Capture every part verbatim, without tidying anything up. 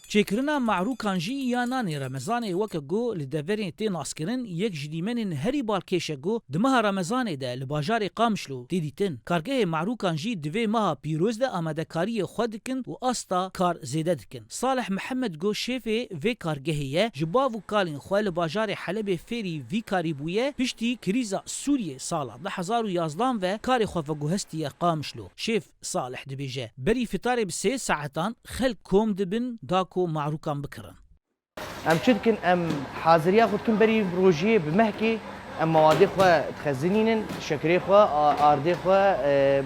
Çêkirina marûkan jî ya nanê Remezanê weke ku li deverên tê naskirin, yek ji dîmenên herî balkêş e ku di meha Remezanê de li bajarê Qamişlo tê dîtin. Kargehê marûkan jî di vê meha pîroz de amadekariyê xwe dikin û asta kar zêde dikin. Salih Mihemed ku şêfê vê kargehê ye, ji bav û kalên xwe li bajarê Helebê fêrî vî karî bûye, piştî krîza Sûriyê sala du hezar û yazdan ve karê xwe veguhestiye Qamişlo. Şêf Salih dibêje, berî fitarê bi sê saetan xelk kom dibin da ku marûkan bikirin. Em çi dikin? Em haziriya xwe dikin berî rojiyê bi mehkê. Em mawadê xwe dixezinînin, şekerê xwe, a-, ardê xwe, e,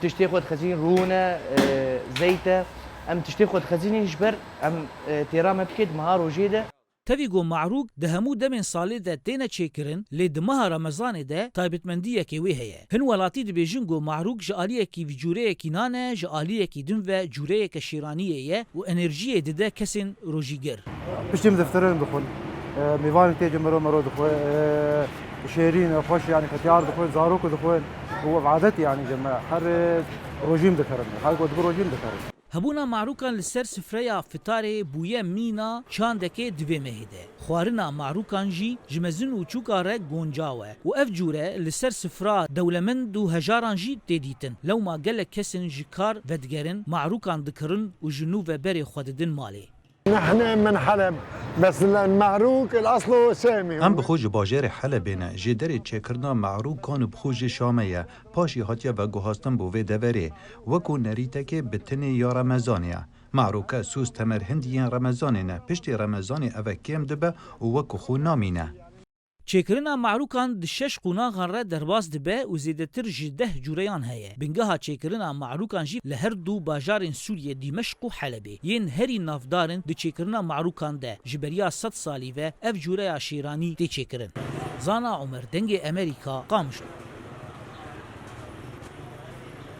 tiştê xwe dixezinîn, rûn e, e, zeyt e. Em tiştê xwe dixezinîn ji ber em, e, têra me bike di meha rojiyê de. Tevî ku marûk di hemû demên salê de têne çêkirin, lê di meha Remezanê de taybetmendiyekê wê heye. Hin welatî dibêjin ku marûk ji aliyekî vî cûreyekî nan e, ji aliyekî din ve cûreyeke şêraniyê ye û enerjiyê dide kesên rojîgir. Piştî em diftirin dixwin. E, mêvanê tê cemero mero dixwe. E, şêrîn e, xweş e, yanî xetiyar dixwin, zarok dixwin. Û ev adet e, yanî cem her, e, rojî em dikerin. Her ku dibi rojî em dikerin. Hebûna marûkan li ser sifreya fitarê bûye mîna çandekê di vê mehê de. Xwarina marûkan jî ji mezin û çûka re goncaw e û ev cûre li ser sifra dewlemend û hejaran jî tê dîtin. Lewma gelek kesên ji kar vedigerin, marûkan dikirin û ji nû ve berê xwe didin malê. نحن من حلب، بس المعروك الأصل سامي. Em bi xwe ji bajarê Helebê ne, jê derê çêkirina marûkan û bi xwe jê Şamê ye. Paşî hatiye veguhastin bo vê deverê, wekû nerîtekê bi tinê ya Remezanê ye. Marûke, sûs, temer hindî yên Remezanê ne, piştî Remezanê eve kêm dibe û wekû xwe namîne. Çêkirina marûkan di şeş qonaxan re derbas dibe û zêdetir ji deh cûreyan heye. Bingeha çêkirina marûkan jî li her du bajarên Sûriyê Dîmeşq û Helebê yên herî navdar in di çêkirina marûkan de ji beriya sed salî ve ev cûreya şêranî tê çêkirin. Zana Omer, Dengê Emerîka, Qamişlo.